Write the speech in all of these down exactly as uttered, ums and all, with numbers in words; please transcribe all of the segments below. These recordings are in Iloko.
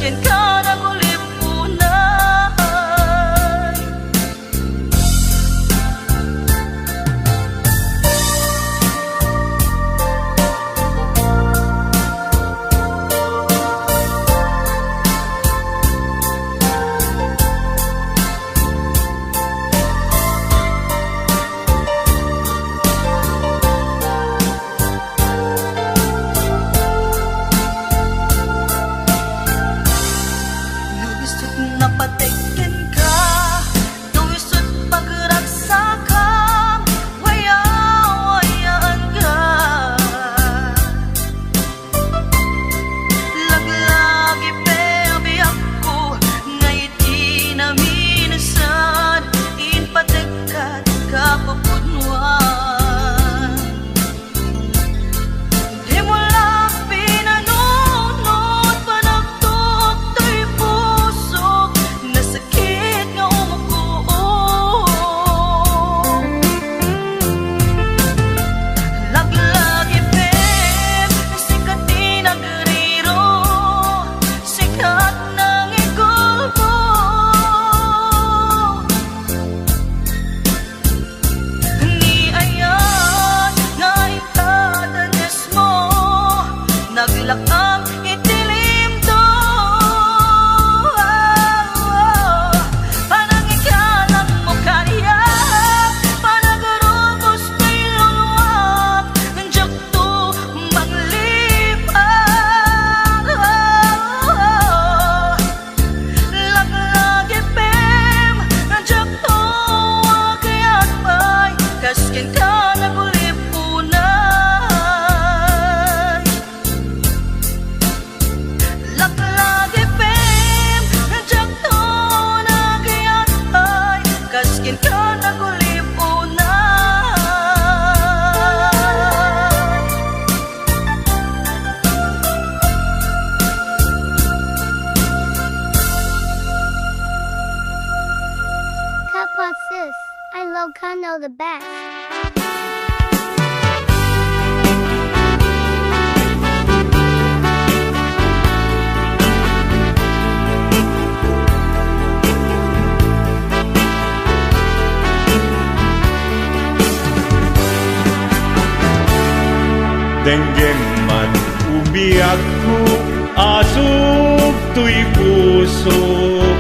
Kenka nagulip unay. No isut' napateg kenka, no isut' pagragsakam, waya-wayaanka. Laglagipem, biagko, nga iti naminsan, impategka ti kapupudnoan. Dimo la pinanunot, panagtuktoy pusok, nasakit nga umuko. Laglagipem, sika ti nagriro, sika ti nangigulbod. Ni ayan nga inka danyesmo, naglakam iti limdo. Panangikalanmo kaniak, panagurubos ti luluak, diakto manglipat. Laglagipem, diakto agayat pay, kas kenka nagulip unay. Laglagipem, diakto agayat pay, kas kenka nagulip unay. Kapwa sis, I love Kano the best. Denggem man, o biagko, asug toy pusok.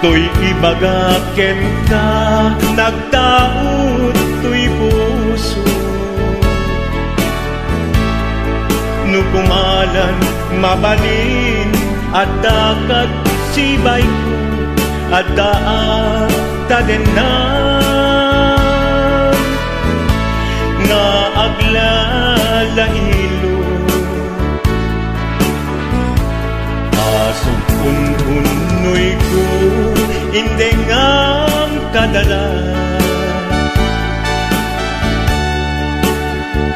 Toy ibagak kenka, nagtaud toy pusok. No kumalan mabalin, adda kagsibayko, adda a tadennan nga aglalailo. Asug ununnoyko, indengam kadalan.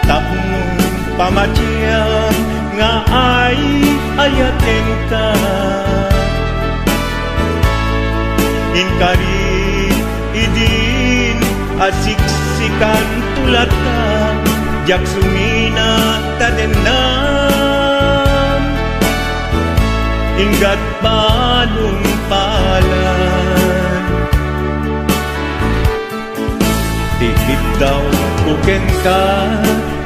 Tapno pamatiam nga ay-ayatenka. Inkari idin a siksikan tulata, diak sumina tadennan. Inggat panungpalan. Ti iddaw ko kenka,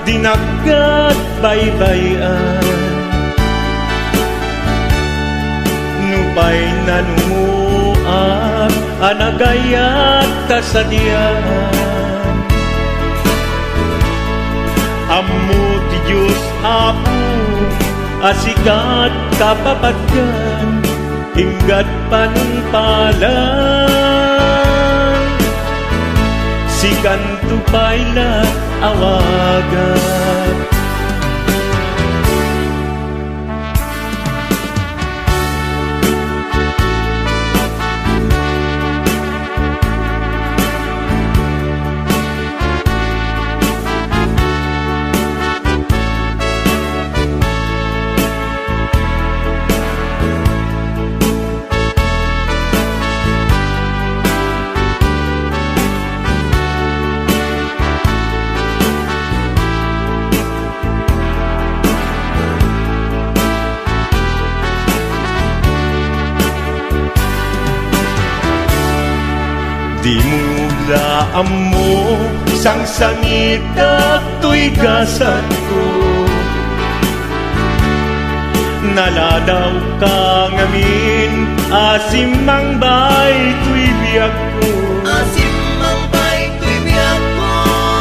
dinak ket baybay-an. Nupay nanungoak a nagayat ta sadian. Ammo ti Dios, Apo, a sika ti kapapatgan, inggat panungpalan. Sikanto pay la awagan. Ammo, sangsangitak toy gasatko. Naladawka ngamin a simmangbay toy biagko. A simmangbay toy biagko.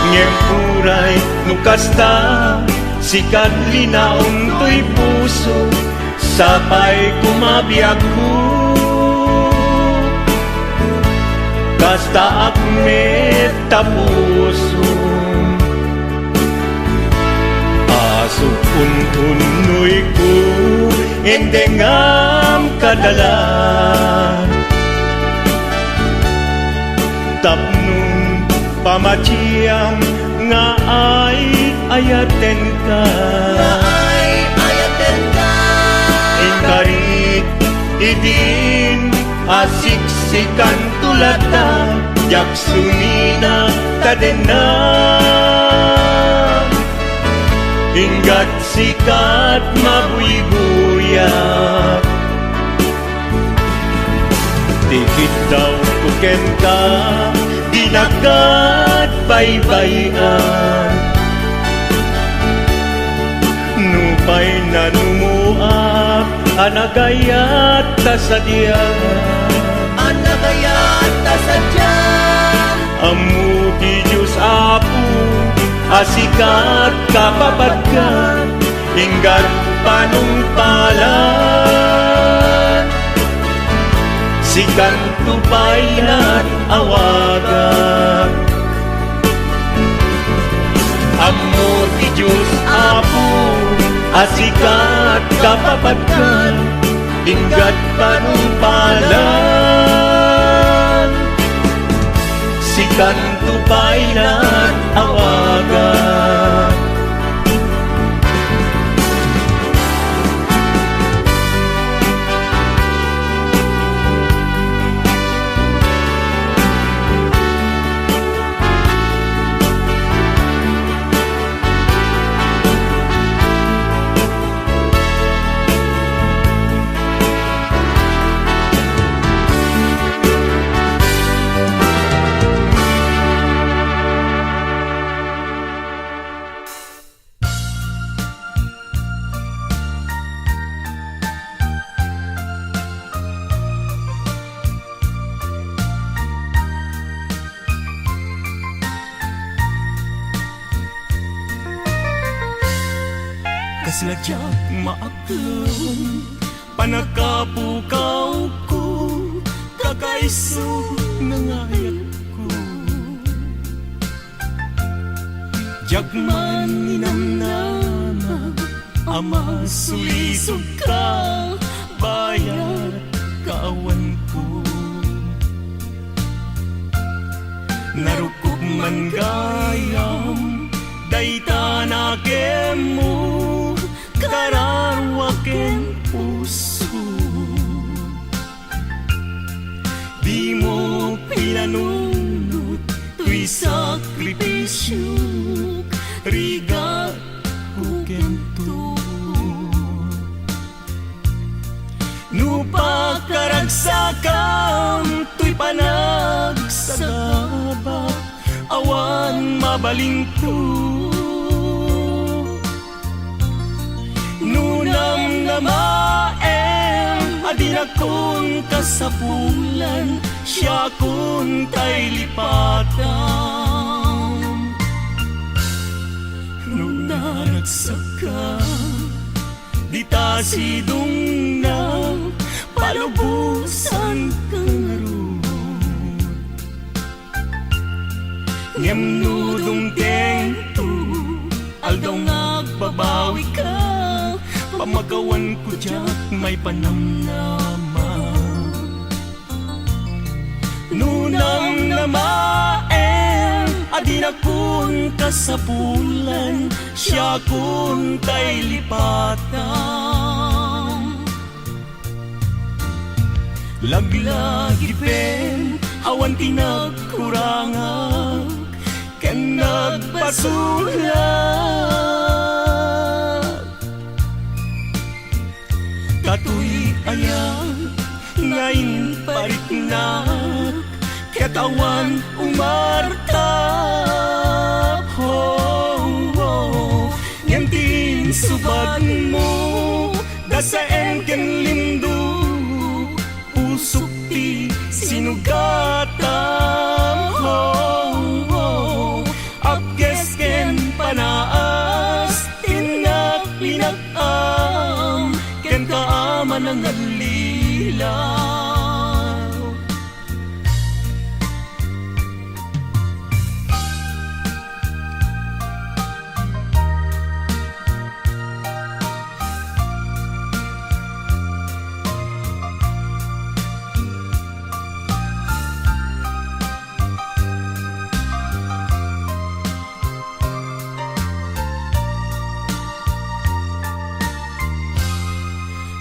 Ngem uray no kasta, sikat linaon toy puso. Sapay koma biagko, kastaak met ta puso. Asuk-ununnoyko, indengam kadalan. Tapno pamatiam nga ay-ayatenka. Nga ay-ayatenka. Inkarik idin a siksikanto latta, diak sumina ta denna. Inggat sikat mabuybuyak. Ti kiddawko kenka, dinakad baybay-an. Nupay nanumoak a nagayat ta sadiak. A nagayat ta sadiak. Ammo ti Dios, Apo, a sikat kapapadkan, inggat panungpalan. Sikanto pay laeng awagak. Ammo ti Dios, Apo, a sikat kapapadkan, inggat panungpalan. Sikanto pay laeng awagak. Kasla diak maaklon, pannakapukawko, kakaiso nangayatko. Diak man ninamnama a masulisogka bayat kaawanko. Narukop man gayam dayta nakemmo, kararua ken puso. Dimo pinanunot toy sakripisiok, rigatko ken tuo. No pakaragsakam toy panagsagaba, awan mabalinko. No namnamaem a dinakon kasapulan, siakon tay lipatam. No naragsakka, dita sidongna, palubosanka ngarud. Ngem no dumtengto, aldaw nga agbabawika, pamagawanko diak maipanamnama. No namnamaem a dinakon kasapulan, siakon tay lipatam. Laglagipen, awan ti nagkurangak ken nagpasulak. Datoy aya nga impariknak Ket awan umartak, ho, ho. Ngem ti insubadmo, dasaem ken lindo, pusok ti sinugatam, ho, ho. Apges ken panaas, tinnak linag-am, kenka a manangallilaw.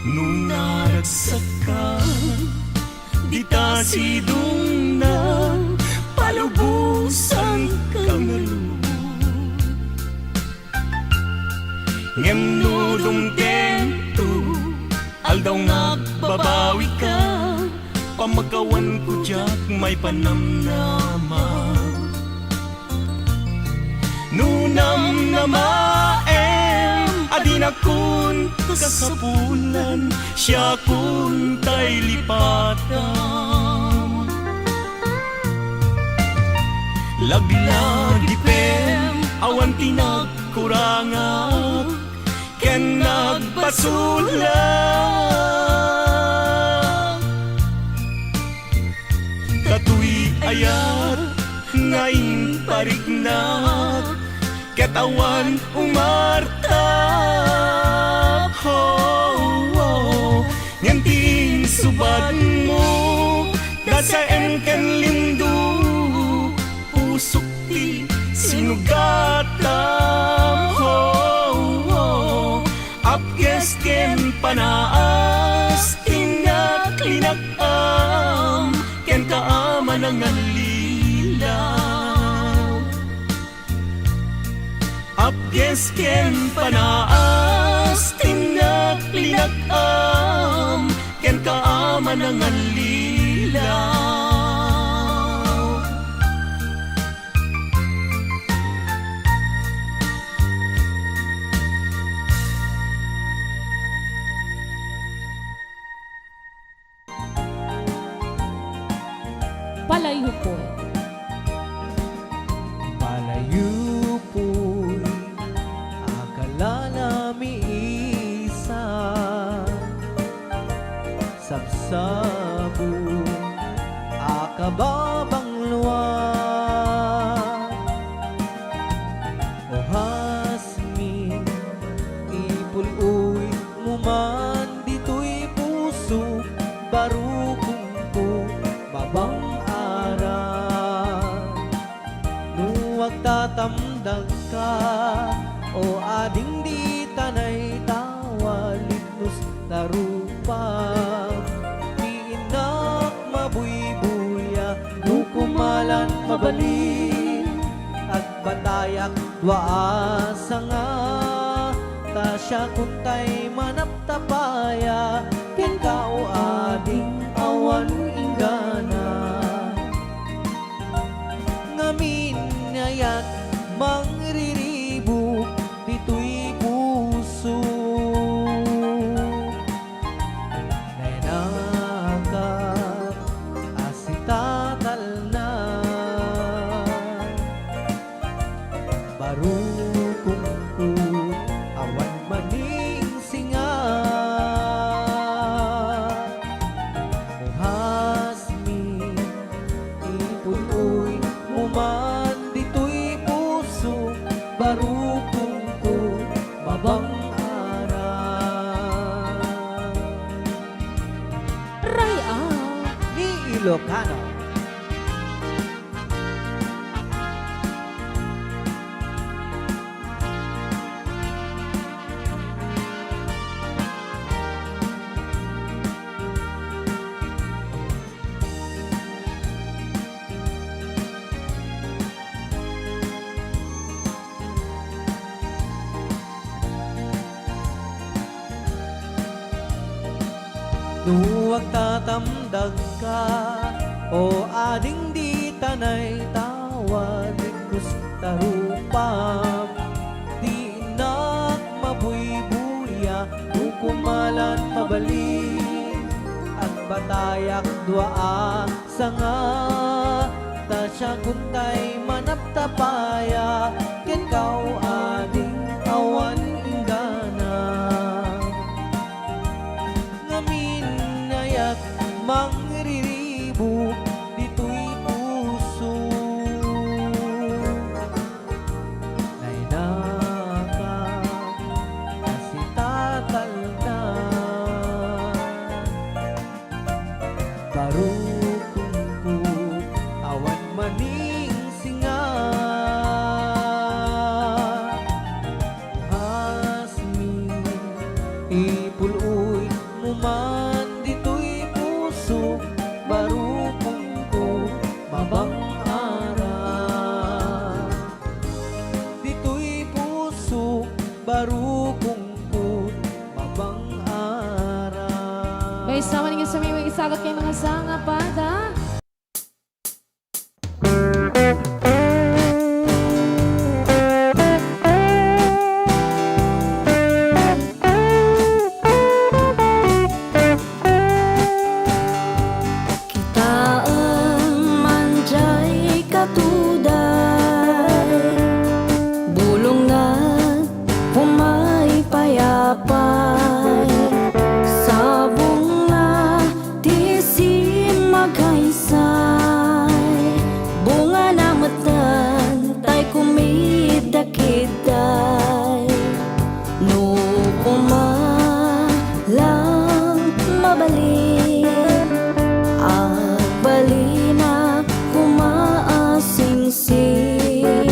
No naragsakka, dita sidongna, palubosanka ngarud. Ngem no dumtengto, aldaw nga agbabawika, pamakawanko diak maipanamnama. No namnamaem a dinakon kasapulan, siakon tay lipatam. Laglagipem, awan ti nagkurangak ken nagbasolak. Datoy ayat nga impariknak, ket awan umartak. Ho, ho. Ngem ti insubadmo, dasaem ken lindo, pusok ti sinugatam. Ho, ho. Apges ken panaas, tinnak linag-am, kenka a manangallilaw. Apges ken panaas, tinnak linag-am, kenka a manangallilaw. Palayo pay. Palayo pay a kalalamisan, sabsabon a kababangloan. O Hasmin, ipul-oymo man ditoy puso, barukongko mabang-aran. No agtatamdagka, o ading dita naytawa, litnos ta rupa, ti innak mabuybuya, no kumalan mabalin, agbatayak dua a sanga, ta siakon tay manaptapaya, kenka o ading awan inggana. Ngamin ayat mangriribuk ditoy puso. Nayanakak a sitatalna. Barukongko awan maning singa. O Hasmin, ipul-oymo man ditoy puso, barukongko mabang-aran. Ray-ak ni Ilocano. No agtatamdagka, O ading dita naitawan, rikos ta rupam, dinak mabuybuya, no kumalan mabalin. Agbatayak dua a sanga, ta siak untay manaptapaya, kenka o ading awan inggana. Ngamin, nayak mangriribuk ditoy puso. Nainaka, nasitatalna. Baro kungko, awan maning singa. Hasmi, ipul-oymo man ditoy puso, baro kungko, mabang-ara. Ditoy puso, baro kungko, mabang-ara. Maysa manen nga sumiming, isagat kay mga sanga pada. Kitaem man jay katuday, bulongna, pumaypayapay, sabongna ti simmagaysaay, bungana metten tay kumidakidday. No koma lang mabalin, agbalina koma a singsing,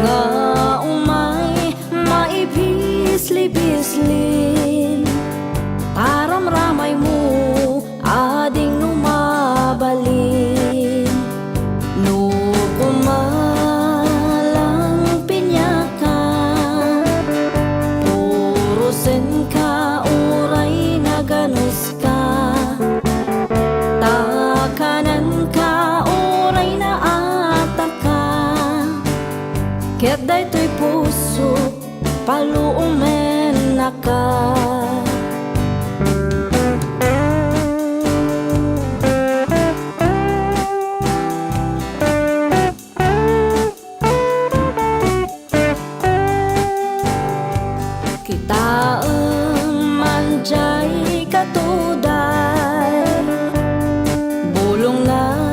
nga umay maibislibisling, taramramaymo adingno mabalin. No koma lang piniaka, purosenka uray naganuska, ta kanenka uray naataka, ket daytoy puso, paluomennaka. Kitaem man jay katuday, bulongna,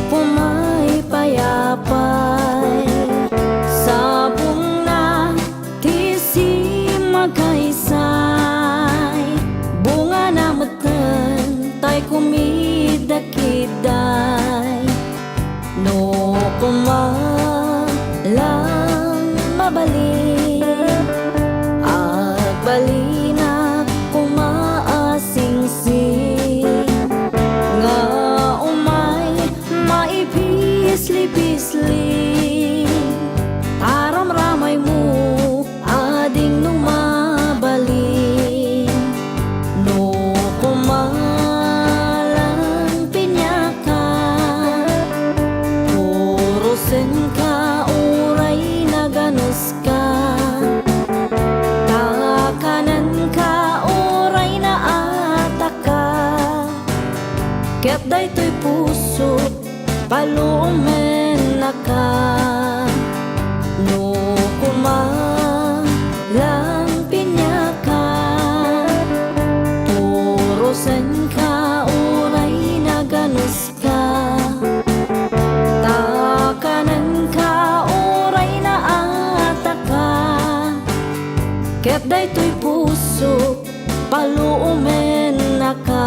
pumaypayapay, sabongna ti simmagaysaay, bungana metten tay kumidakidday. No koma lang mabalin, agbalina koma a singsing, nga umay maipislipsli, taramramaymo adingno mabalin. No koma lang piniaka, purosenka uray naganuska, ta kanenka uray naataka, ket daytoy puso, paluomennaka. No koma lang piniaka, purosenka uray naganuska, ta kanenka uray naataka, ket daytoy puso, paluomennaka.